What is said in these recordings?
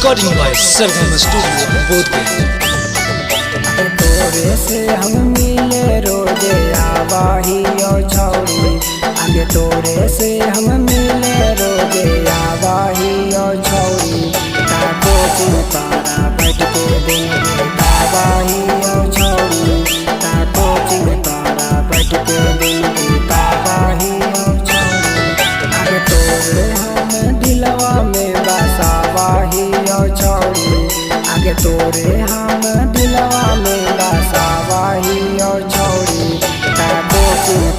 Recording by Sargama Studio, Bodhgaya. तोरे से हम मिले रोजे आवाही ओ छौरी, आगे तोरे से हम मिले रोजे आवाही ओ छौरी। ताको तारा बैठ के दिन बितावाही ओ छौरी, ताको तारा बैठ के दिन बितावाही ओ छौरी। आगे तोरे हम दिलवा में बसावाही ओ छौरी, आगे तोरे हम दिलवा में बसावाही ओ छौरी। ताको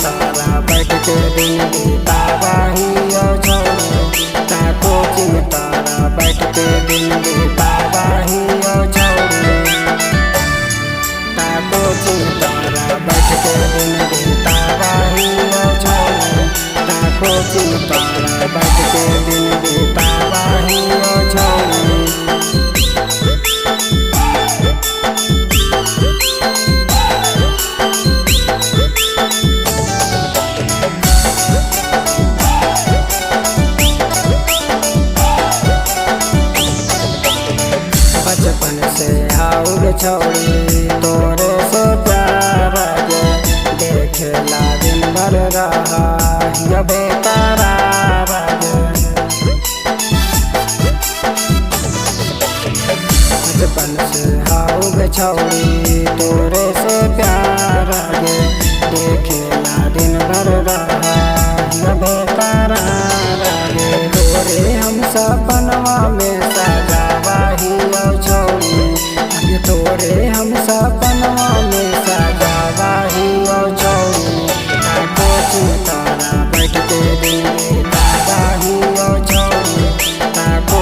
तारा बैठ के दिन बितावाही ओ छौरी, ताको तारा बैठ के दिन बितावाही ओ छौरी। ताको तारा बैठ के दिन बितावाही ओ छौरी, ताको तारा बैठ के दिन बितावाही ओ छौरी। बचपन से आउर छौरी तोरे से प्यार गे, देखेला दिन भर रहा यो बेकरार गे। बचपन से आउर छौरी तोरे से प्यार गे, देखेला दिन भर रहा यो बेकरार गे। तोरे हम सपनवा में सजावाही ओ छौरी, आगे तोरे हम सपनवा में सजावाही ओ छौरी। ताको तारा बैठ के दिन बितावाही ओ छौरी, ताको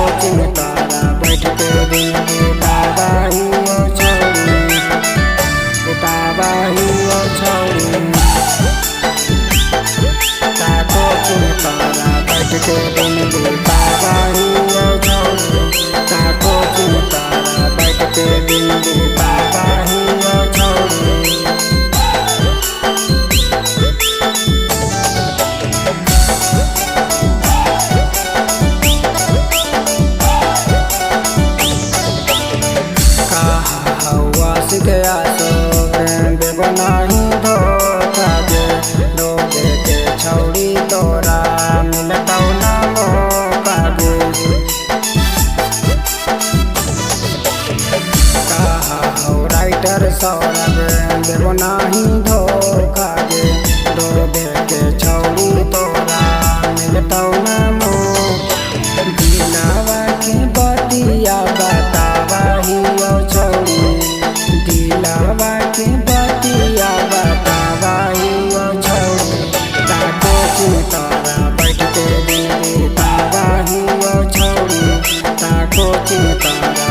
तारा बैठ के दिन बितावाही ओ छौरी, बितावाही ओ छौरी। ताको तारा बैठ के दिन बितावाही ओ छौरी, ताको तारा बैठ के दिन बितावाही ओ छौरी। कहा हवा सिखया सो देव नाही धोखा गे, डोबे के छौरी तोरा मिलतौ ना मौका गे। कहा हौ राइटर सौरभ देव नाही धोखा गे, डोबे के छौरी तोरा मिलतौ ना मौका। दिलावा के बतिया बतावाही ओ छौरी, दिलावा के बतिया बतावाही ओ छौरी। ताको तारा बैठ के दिन बितावाही ओ छौरी, ताको तारा